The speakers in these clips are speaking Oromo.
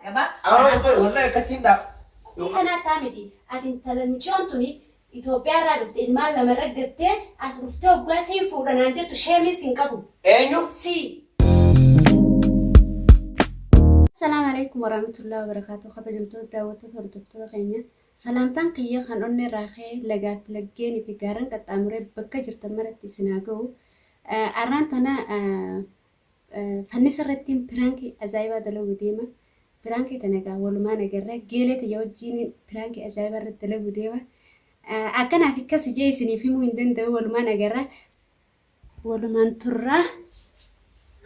qaba. Amma wallahi akkattiin dha. Kanaa taa miti. Ati intala mucoon tuni Itoophiyaa irraa dhufte ilmaan lama raggattee as dhuftee hoggaa siin fuudha naan jettu sheemiin sin qabu. Eenyu? Si. Assalaamu alaikum warahmatullahi wabarakatuh. Kabajamtoota daawwattoota hordoftoota keenya. Salaamtaan kiyya kan onnee irraa ka'e lagaa fi laggeenii fi gaarran qaxxaamuree bakka jirtan maratti isin haa ga'u. Arraan tana fannisa irrattiin piraankii ajaa'ibaa dalaguu deema. Piraankii tana egaa walumaan agarra. Geelee tiyya wajjin piraankii ajaa'ibaa irratti dalaguu deema. Akkanaaf akkas ijee isiniif himuu hin danda'u walumaan agarra. Walumaan turraa.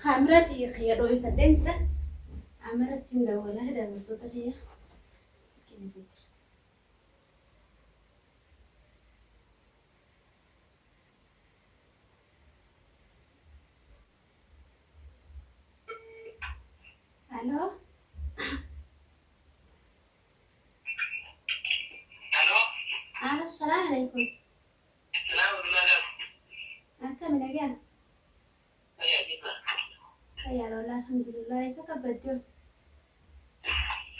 Kaameraa tiyya kiyya dhooyfadheen jira. Kaamerattiin dawwalaa daawwattoota kiyya. Aloo. Aloo. Aloo, salaam alaikum. Salaam alaikum. Akkami nagaa? Fayyaa jirta. Fayyaa lola alhamdulillah. Isa kabbadde.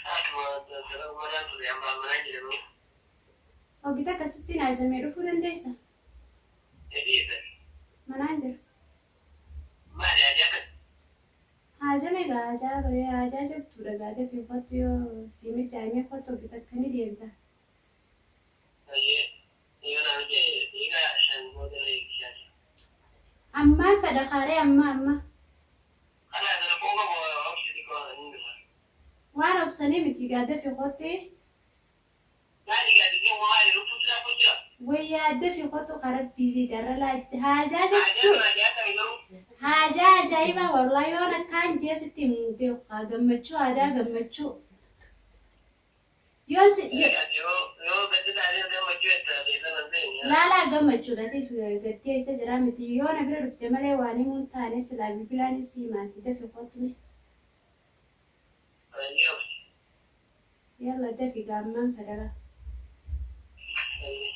Haatuma dalagu manaa ture amma manaa jira garuu. Hogita akkasittiin haajamee dhufuu dandeessa? Ebiisa. Manaan jira. Maali haajaa kan? Haajame egaa haajaa baree haajaa jabduudha gaa dafii kottu yoo sii mijaa'e kottu hogita akka ni deemta. Hayyee yoo naa mijaa'e daqiiqaa 5 booda na eegishaan. Ammaan fedha kaaree amma amma. Kalaas rakkoo qabu obsi xiqqoo ni dhufa. Waan obsanii miti gaa dafii kottu. Maali gaa dubbiin kun maali lubbuutti rakkoo jira? Wayyaa dafi kotu ka rabbii sii darra laa haajaa Haajaa jechuu tun haajaa akkamii garuu? haajaa ajaa'ibaa wallahi yoon akkaan jee sitti himu hin beeku kaa gammachuu aadaa gammachuu yoo si yo Ati yoo yoo gadda taates gammachuu jetta ati sana hin beekne. Laalaa gammachuudha atis gaddee isa jiraa miti yoo na bira dhufte malee waan himuu hin taane silaa bilbilaanis si himaati dafi kottu mee. Hayyee obsi. Yalla dafi gaa ammaan fedhala. Hayyee.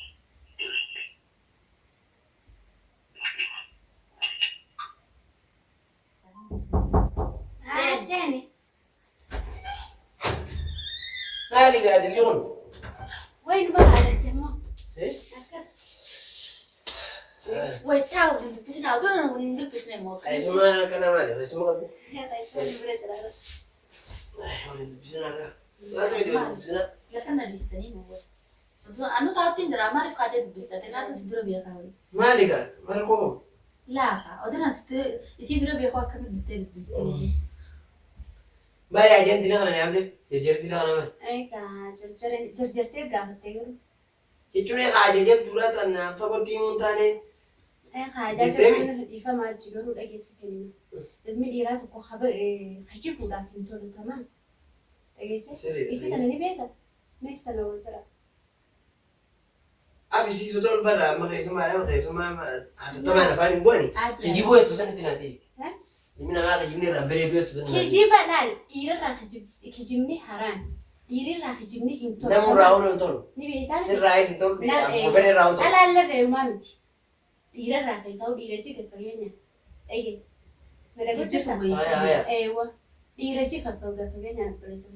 Haa seeni. Maali gaa dilli kun? Wayi nu bakaadhatte immoo. Eh? Akka. Way taa waliin dubbisna otoo nan waliin dubbisne immoo. Keessumaa kana maali? Keessumaa qabdi? Keessumaa bira jira. Waliin dubbisna irraa. Maaltu miti waliin dubbisna? Lafa na dhiistanii nu wal. Otoo anu taa'utti hin jira maaliif kaatee dubbista? Ati si dura beekaa wayii. Maali gaa? Maal koo qabu? Laafa otoo nan sitti isii dura beekuu akkamitti dhuftee dubbistee? Maali ajaan dila kana yaamteef? Jarjarri dila kana maali? Egaa jarjartee gaafattee garuu. Jechuun egaa ajaja duraa tan fagootti himuu hin taane. Haajaa Jettee jabaan dhiifamaa achi garuu dhageessi kenna. Ilmi dhiiraa tokko kajibuudhaaf hin tolu tamaan. Dhageesse? Sirriidha. Isi sana ni beekta? Mees sana wal bira. Afisiisota ol barra amma keessumaa nama keessumaa hatattamaan afaan hin bu'ani. Kijibuu jettu san itti naa deebi. Ilmi namaa kijibni irraa bareedu jettu san. Kijiba laal dhiirarraa kijibni haraam. Dhiirirraa kijibni hin tolu. Namurraa ooluu hin tolu. Ni beektaa? Sirraayis hin tolu. Akkuma fedhe irraa hin tolu. Dhalaallee reemaa miti. Dhiirarraa keessaa dhiira jika fageenya. Dhage. Madaquu jirta? Haya haya. Eewa. Dhiira jika fageenya obboleessa.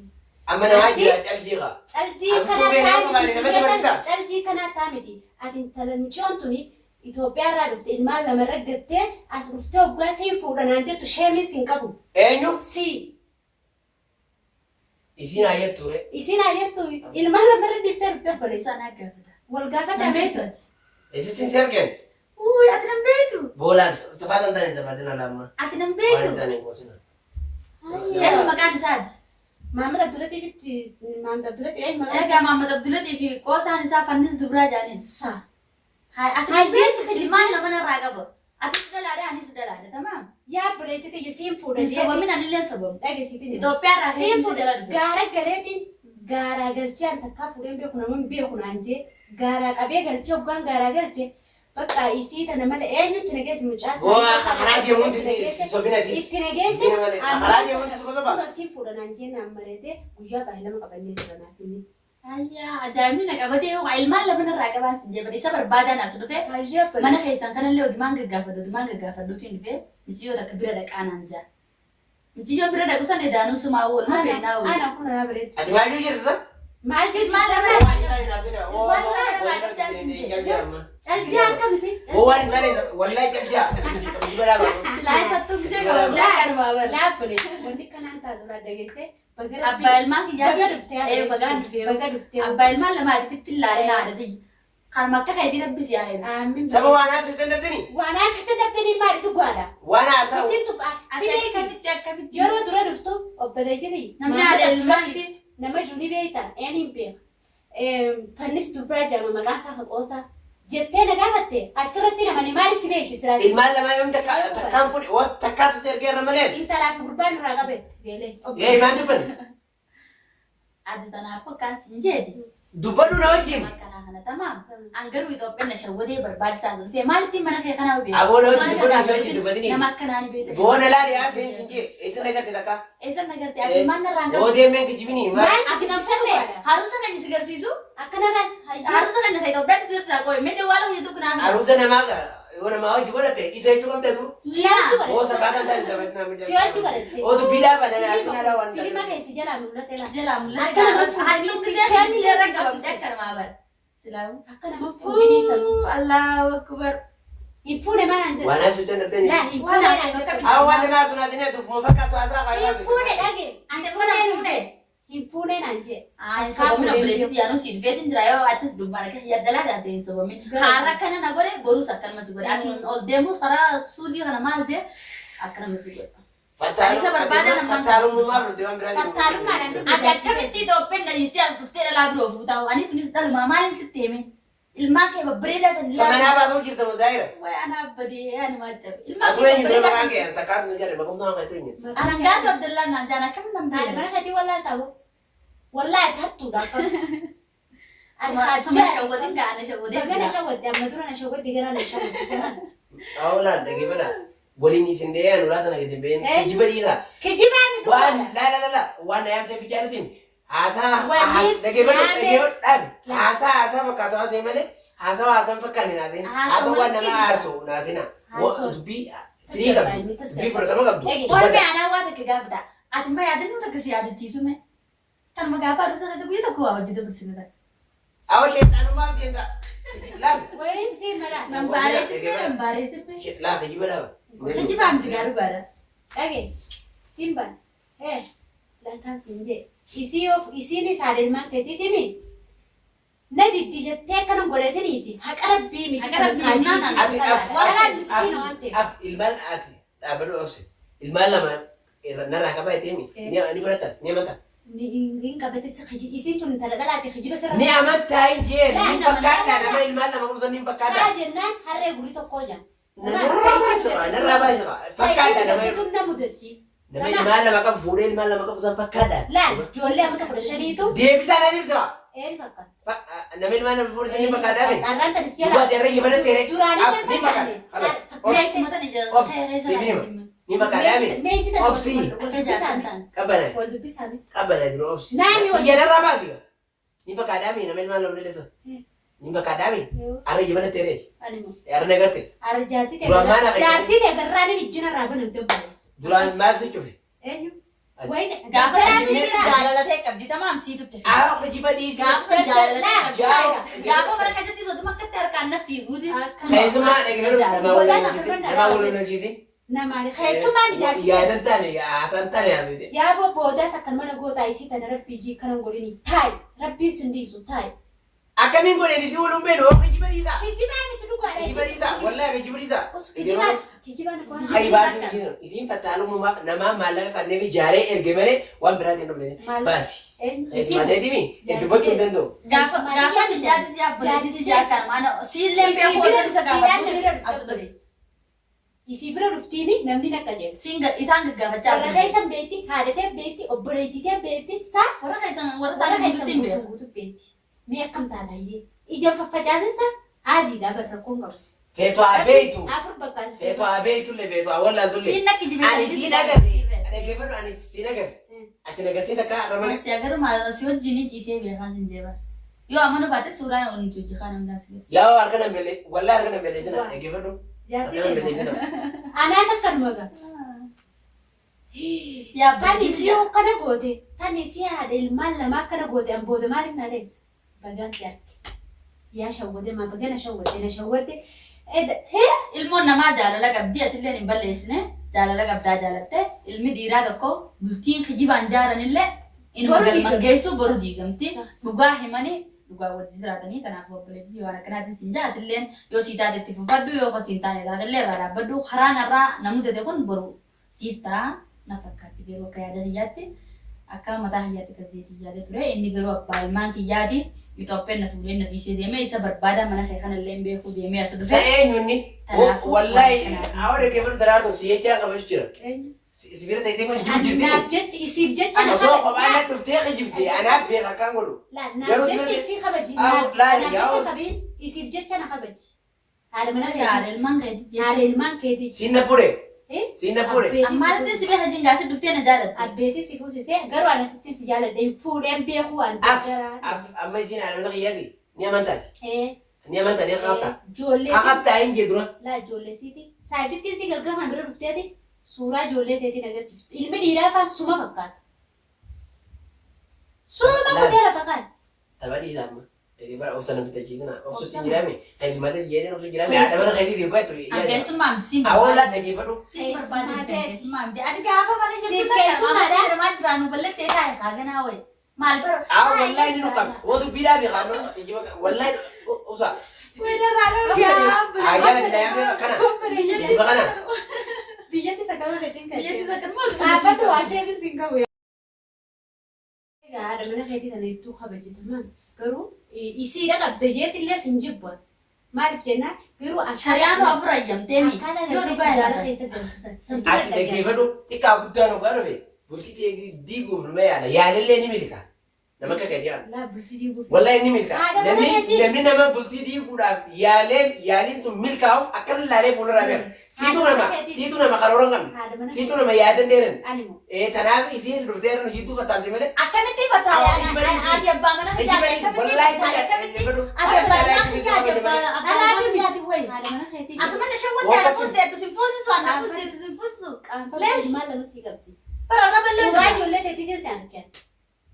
Amma namaa jira caljiiqa. Caljii Amma kanaa tuufee nama taa maali miti. namatti barsiisa? Caljii kanaa taa miti. Ati intala mucoon tuni Itoophiyaa irraa dhufte ilmaan lama raggattee as dhuftee hoggaa siin fuudha naan jettu sheemiin sin qabu. Eenyu? Si. Isiin haa jettu re. Isiin haa jettu ilmaan lama irra dhiiftee dhuftee obboleessa. Isaan gaafata. Wal gaafadhaa Namni meesoo. ati. Eessatti si argan? Uy, ati nan beektu. Boolaan safaa tan taane safaatiin alaamma. Ati nan Waan hin beektu. taane qoosina. Eenyu maqaan isaati? Maamad Abdullatiif itti Maamad Abdullatiif eenyu maqaan Egaa isaa? Maamad Abdullatii fi qoosaan isaa Fannis Dubraa jedhaniin. Sa. Haa ati Hayyee beektu si kijibdee. ilmaan nama narraa qaba. Ati si dalaadha anis si dalaadha tamaam. Yaa obboleettii tiyya siin fuudha Hin jeeti. sobamin anillee hin sobamu. Dhageessitiin. Itoophiyaa irraa Siin ka'ee si fuudha jala dhufe. gaara galeetiin gaaraa galchee an takkaa fuudheen beeku nama hin beeku naan jee gaaraa qabee galchee hoggaan gaaraa galche bakka isii tana malee eenyutti na geesse mucaa Boo karaa deemuun si sobinatis. itti na geesse Dubbii malee. Karaa deemuun si soba. Kun siin fuudha naan jee naan mareetee guyyaa baay'ee lama qabannee jira naaf inni. Ayyaa ajaa'ibni na qabatee yoo ilmaan lama narraa qabaan sin jee isa barbaadaan as dhufe Hayyee mana obboleessa. keessan kanallee odumaan gaggaafadhu odumaan gaggaafadhuutiin dhufe mucayyoo takka bira dhaqaa naan jaa. Mucayyoon bira dhaqu sana edaanuu sumaa wal ma beeknaa wal. Ana kun na bareedu. Ati maal jiru jirta? Maal jechuun Maal callaa? Waan hin taane naasina. Oo Calljaa akkam isin? waan hin taane wallahi calljaa. Kijiba dhaaba. Silaa isattuu gisee qabamtee akkanuma bara. Laabbole wanni kanaan taatu irraa dhageessee baga rabbii Abbaa ilmaan kiyyaa baga dhuftee ee bagaan dhufee baga dhuftee abbaa ilmaan lama atitti ilaalee haadha tiyya. Kanuma akka keetii rabbi si haa jedhu. Aamin. Saba waan haasoftan dhabdani? Waan haasoftan dhabdanii maali dhugaadha? Waan haasaa. Isin tuqaa si beekan Akkamitti akkamitti yeroo dura dhuftu obboleetti namni haadha ilmaan fi nama jiru ni beekta een hin beeka. Fannis dubraa jedhama maqaan isaa haqoosaa jettee na gaafatte achirratti namani maali si beeki silaa si Ilmaan lamaa yoom takkaan fuudhe takkaatu si ergee irra malee. intalaa fi gurbaan irraa qabette beelee. Ee ilmaan dubbanne. ati tanaaf akkaan sin jeedi. Dubbadhu na wajjin. Akkanaa kana tamaam. An garuu Itoophiyaan na shawwadee barbaachisaa sun dhufee maalitti mana kee kanaa beeku? Aboo na wajjin dubbadhu si wajjin dubbatini. Nama akkanaa ni beekta. Boona laali haa seen sin jee eessa nagarte takka. Eessa nagarte ati ilmaan narraan Yoo qabdu. deemee kijibini maal? Maal Ati kijibsiisan namsa dhugaadha? Haruusa kan si garsiisu? Akkanarraas hayyuu. Haruusa kan ta'e Itoophiyaatti si garsiisa qoy. Mee dawwaala hojjetu kun haa Aruusa namaa yoo namaa hojii godhate isa jechuu qabda tu. Si'aachuu Oo godhatte. sakaataan taane taphatina miidhaa. Si'aachuu godhatte. Oo dubbii dhaaba nana asina dhaa waan Filima keessi jalaa mul'ate laa. Jalaa mul'ata. Akka nama Hattuu fuudhanii gisee irra qabdu qabamte sun. akkanumaa bara. Silaawu. Akka nama fuudhanii sana. Allahu akbar. Hin fuune maal jedhu. Waan haasoftan dhabdani. Laa hin fuune naan jedhu. Haa waan nama haasoftan asina dubbuma fakkaatu haasaa faayidaa Hin fuune dhage. Ati mana fuune. Hin fuune naan jedhe. Ay, sobomin obboleettitti yaanuu si dhufeetiin jira yoo atis dubbaan akka yaddalaa taate hin sobomin. Haarra akkana na godhe boruus akkanuma si godhe. Asiin ol deemus karaa suulii kana maal jee akkanuma si godhe. Isa barbaada namaan Fattaalummaaf nuti waan biraa. Fattaalummaadhaan dhufe. Ati akkamitti Itoophiyaan na dhiistee as dhuftee dhalaa biroo fuutaa? Ani tunis dhalumaa maaliin sitti hime? Ilmaan kee babbareedaa san Samanaa baasuu jirta muzaayira. Way anaaf badee ani maal jabe. Ilmaan Atu eenyu dura maqaan kee takkaatu sin jedhe maqummaa maqaa eenyu. Anan gaatu Abdallaan naan jaan akkamitti nan Haadha beeku? mana keetii wallaa ta'u. Wallaa ati hattuudha akka. Suma shawwatin gaana shawwadee. Baga na shawwadde amma dura na shawwadde gara na shawwadde. Awlaan dhageeffadha. Waliin isin deeyan ulaa sana gadi been Eh? kijiba dhiisaa. Kijibaan Waan dhugaadha. la la la la waan na yaamtee fichaanitiin haasaa Wanni dhageeffadhu siyaame- dhageeffadhu dhaabi haasaa haasaa fakkaatu haasee malee haasaa haasaa hin fakkaanne naaseen Haasawwan haasaa waan nama kijiba. aarsu naasina Haasoo. dubbii firii qabdu dubbii fudhatama qabdu. Ormi anaa waa takka gaafata. Ati ma yaadannoo takka si yaadachiisu mee? Kanuma gaafa aduu sana guyyaa tokko waa hojii dabarsine takka. Awwa sheexanummaaf deemta. Laal Wayiin sii mala. Nan baareessifne nan baareessifne. laa kijiba dhaaba. Kijibaa miti gaadhu baadha. Dhage. Simba. Eh. Lantaan siin jee. Isii of isiinis haadha ilmaan keetiitimi. Na diddi jettee akkana godhatiniiti. Haqa rabbii miti. Haqa rabbii naan Ati af Dhalaan miskiina waan ta'eef. af ilmaan ati dhaabbadhu obse ilmaan lama narraa qabaa jettee ni fudhatta ni amantaa. Hin qabate isiin tun intala dhalaate kijiba sirra. Ni amantaa hin jeen Laa, ni fakkaadha nama ilmaan lama qabsan ni fakkaadha. Saa jennaan harree gurri tokkoo jaan. Narraa baasisa narraa baasisa fakkaadha nama Tun na mudatti. nama ilmaan lama qabu fuudhee ilmaan lama qabu san fakkaadha. Laal ijoollee amma 15tu Deebisaa na deebisa. een fakkaata. Nama ilmaan lama fuudhee san ni fakkaadha. Dharraan tanis Dhugaati irra yibana teere. Duraanii Af ni fakkaadha. Khalas. Meesuma tana ija. Obsi, sibiiluma. Ni fakkaadha. Obsi. Qabbana. Wal dubbisaame. Qabbana jiru obsi. Naami wal- Xiyya narraa baasi. Ni fakkaadha nama ilmaan lama leessa. Ni fakkaadha. Arra yibana teere. Animo. Arra nagarte. Arra jaartii ta'e Duraan maal akka- jaartii ta'e garraan inni ijjina irraa banamte obboleessa. Duraan maal si cufe? Eenyu? Ati. Wayne. Gaafa Garaan sana sirraa. jaalala ta'e qabdi tamaam siitutti. Haa kijiba dhiisii. Gaafa sana jaalala ta'e qabdi. Jaa- Gaafa mana keessatti soduma akkatti harkaan na fiiguuti. Akkana. Keessumaa dhaggeeffadhu namaa waliin hojjetin. Namaa waliin hojjetin. Namaani. Keessumaa mijaartii. Yaadan taane haasaan taane haasofte. Yaaboo boodaas akkan mana gootaa isii tana rabbii jii kanan godhini. Taayi. Rabbiin sun dhiisu taayi. Akkamiin godheen isii waliin beenu hoo kijiba dhiisaa. Kijibaa miti dhugaadha. Kijiba dhiisaa. Wallaahi kijiba dhiisaa. Us kijibaa kijibaan waan. Hayi baasii isiin isiin fattaalummaa namaa maallaqa kanneen ijaaree erge malee waan biraatiin dhufne. Maal- Baasi. Eenyu? Keessumaa ta'eetimi dubbachuu hin danda'u. Gaafa gaafa biyyaatti si abboleettitti jaartaan mana siillee Isii beekuu bira isa dhuftiidhaan gaafatu. bira dhufte. Isii bira dhuftiini namni nakka jeessa. Siin isaan gaggaafachaa Warra keessan beekti, haadha ta'e beekti, obboleettii ta'e beekti, saa Warra keessan warra warra isaan keessan guutuutti hin beeku. guutuu guutuu beekti. Mee akkam taataayyee? Ija faffacaasinsa adiidha barra kun qabu. Feetu haa beektu. Afur bakkaasisee. Feetu haa beektu illee feetu haa wallaaltu illee. Siin nakki jibee Ani siin agarre. Dhaggeeffadhu ani siin agarre. Ati nagartee takka har'a malee. Si agaruma si wajjin ciisee beekaa sin jeeba. Yoo amanu baate suuraan ol nuti hojii kana hundaa si Yaa harka nan beele wallaahi harka nan beeleessina dhaggeeffadhu. Harka nan beeleessina. Anaas akkanuma gaa. Yaa Tani si akkana goote, tani si haadha ilmaan lama akkana goote, an booda maaliif na dheessa? Bagaan si arge. Yaa shawwade maa bagana shawwade na shawwade. Eda hee? Ilmoon namaa jaalala qabdi, atilleen hin balleessine, jaalala qabdaa jaalatte. Ilmi dhiiraa tokko bultiin kijibaan jaaranillee inuma Boru galman diigamti. Geessu boru diigamti. Dhugaa himanii dhugaa wajji jiraatanii. Kanaaf obboleettii, waan akkanaatiin siin jaa, atilleen yoo sii taate itti fufadhu, yoo kosiin taane taatellee irraa dhaabbadhu. Karaan irraa na mudate kun boru siif ta'a na fakkaatti. Garuu akka yaada kiyyaatti, akka mataa kiyyaatti kazeetii yaada ture. Inni garuu abbaa ilmaan kiyyaati. Itoophiyaan na fuudhee na dhiisee deemee, isa barbaada mana kee kanallee hin beekuu deemee as Sa dhufe. eenyunni? Kanaafuu Wallahi waan akkanaatiin. awwa dhaggeeffatu daraartu si jechaa qabatu jira. Si bira teessee kun jiru jirti. Naaf jechi isiif jecha na Osoo kabaji. kophaa na dhuftee kijibde anaaf beeka akkaan godhu. Laa naaf Garuu jecha sirriitti- isii kabaji. Ah, Naaf laali, naaf yaa jecha ol. kabiin isiif jecha na kabaji. Haadha mana Haadha keetiiti. ilmaan keetiiti. Haadha ilmaan keetiiti. Siin na fure. Eh? Siin na fure. Abbeetii si Ammaalitti si fuusise. beeka jingaasi dhuftee na jaalatte. Abbeetii si fuusise, garuu ani asittiin si jaaladhe, hin fuudheen beekuu waan Af garaan. af amma isiin haadha mana kiyyaati. Ni amantaati. Eh, Ni amantaa, ni haqatta. Ijoollee si Haqattaa hin jee dura. Laa ijoollee siiti. Saayidittiin si galgala kana bira dhufteeti suuraa ijoollee teetiin agarsiiftu. Ilmi dhiiraa afaan suma fakkaata. Suma Laal. kutee lafa kaa'e. Tapha dhiisa amma. Bara obsa na bitachiisina. Obsa si jiraame. Keessummaatti jedheen obsa jiraame. Haadha mana keetii deebi'aa ture. An keessummaa miti, siin Awwa barbaada. laa dhaggeeffadhu. Siin barbaada Keessummaa miti, ta'e. keessummaa miti. Ati gaafa mana jirtu Siif sana keessummaadha. maal maal jiraannu ballettee taa'e haa wayi. Maal bara. Awwa wallahi ni dhuqame. Woo dubbii dhaabi kaanoo. Wallahi obsa. Haa jaalati na yaamtee akkana. Dubba kana. Biyyatti sakama gajin kan. Biyyatti sakan maal Dhaabbadhu, waa isheefis hin qabu. Egaa haadha mana keetii kana hedduu kabajataman, garuu isiidha qabda jeetillee sin jibban. Maaliif jennaan garuu Shari'aan afur ayyamteemi. akkaataa Yoo gartee dhugaa gaara ilaatan. keessa galchisan. San dura Ati dhaggeeffadhu, xiqqaa guddaan hoggaa dhufe bultii ta'e diiguuf nama yaala. Yaalallee ni milka. Nama akka keetii kana. Laa bultii diiguuf. Wallahi ni milka. Haadha mana Namni keetiiti. namni nama bultii diiguudhaaf yaalee yaaliin sun milkaa'uuf akkana laalee fuulduraa beeka. Siitu Haadha nama mana keetiiti. siitu nama karoora hin qabne. Haadha mana Siitu nama yaadan dheeran. Ani moo. Ee, tanaaf isiin dhuftee nu jidduu fattaalti malee. Akkamitti fattaale? Awwa, ijji Ati abbaa mana Ijji kiyyaati. bariisi. Akkamitti Wallahi fattaale? Akkamitti? dhaggeeffadhu. Ati abbaa ilmaan kiyyaati. Abbaa ilmaan kiyyaati wayi. Haadha mana keetii. Asuma na shawwatte, ana fuuseetu sin fuusisu, ana fuuseetu sin fuusisu. Qaanfamtuu maal lama sii qabdi. Bara raba Suuraa leetu. ijoollee teetii jirti argan.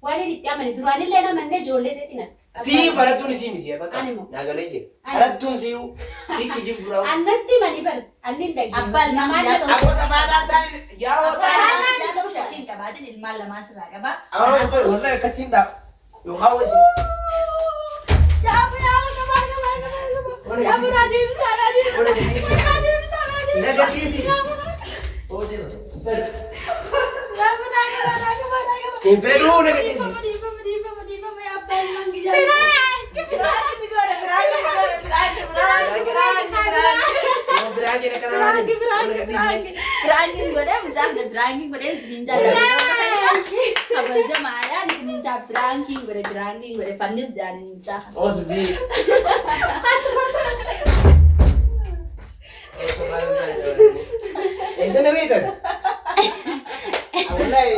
Waan inni itti amane duraanillee namannee ijoollee teetiin arga. Sii farattuun isii miti bakka. Ani moo. Naagalee jira. Ani. Farattuun si'u sii kijib duraa. Annatti mani bar anni hin dhaggeeffatu. Abbaa ilmaan kiyyaa ta'uu. Abbo safaataa ta'an yaa Abbaa wata. ilmaan kiyyaa ta'uu shakkiin qabaatin, ilmaan lamaa sirraa qaba. Awwa wallahi akkattiin dhaaf. Yookaan wasi. Yaabu yaabu qabaa qabaa qabaa qabaa. Yaabu naa deebisaa, naa deebisaa. Naa deebisaa, naa deebisaa. Nagatiisi. Yaabu naa qabaa, naa qabaa, naa qabaa. Hin fedhuu, nagatiisi. Dhiifama, dhiifama, dhiifama, dhiifama, yaa abbaa ilmaan kiyyaa. Biraa jedhe kana Prank, prank, prank. Prankiin godhee mucaan kun prankiin godhee isiniin jaalladha. Kabajamaadhaan isiniin jaa prankiin godhe, prankiin godhe, fannis jaaniin mucaa kana. Oo dubbii. Eessa na beektan? Wallahi.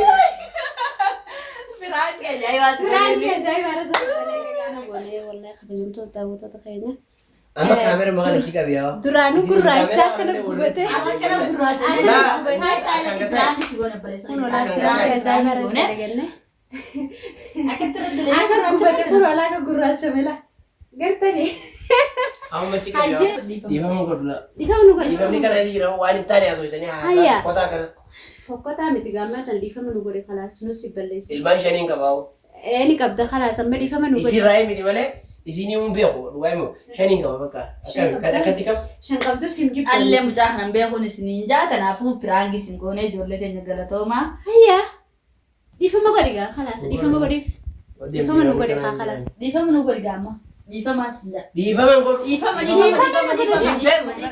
Prank ajaa'ibaa ture. Prank ajaa'ibaa irra sana goonee, wallahi kabajamtoota daawwattoota keenya. Amma kaamera maqaan achi qabi yaa. Duraanuu gurraacha akkana gubate. Akkana gurraacha. Akkana Prank si goona barreessa. Kun olaa prank ajaa'ibaa irratti dalaganne. Akkatti irratti Akka gubate kun olaa akka gurraacha mela. Gartanii. Amma achi qabi yaa. Dhiifama godhula. Dhiifama nu godhe. Dhiifamni kana jira, waan hin taane haasofitanii Hayya. haasaa qotaa kana. Fokkotaa miti, gaammaa tan dhiifama nu godhe, kalaas nus si balleessi. Ilmaan shaniin qabaa'u. Ee, ni qabda, kalaas amma dhiifama nu godhe. Isin raayii miti malee isin hin beeku, dhugaa himu shaniin qaba bakka. Akkami akkatti qaba. Shan qabdu sim jibbu. Allee mucaa kanan beekuun isiniin jaa, kanaafuu prank isin goonee, ijoollee teenya galatoomaa. Hayya. Dhiifama godhi gaa, kalaas dhiifama godhiif. Dhiifama nu godhe haa, kalaas. Dhiifama nu godhi gaamma. Dhiifamaa sin jaa. Dhiifama godhu. Dhiifama, dhiifama, dhiifama, dhiifama. Hin fedhu.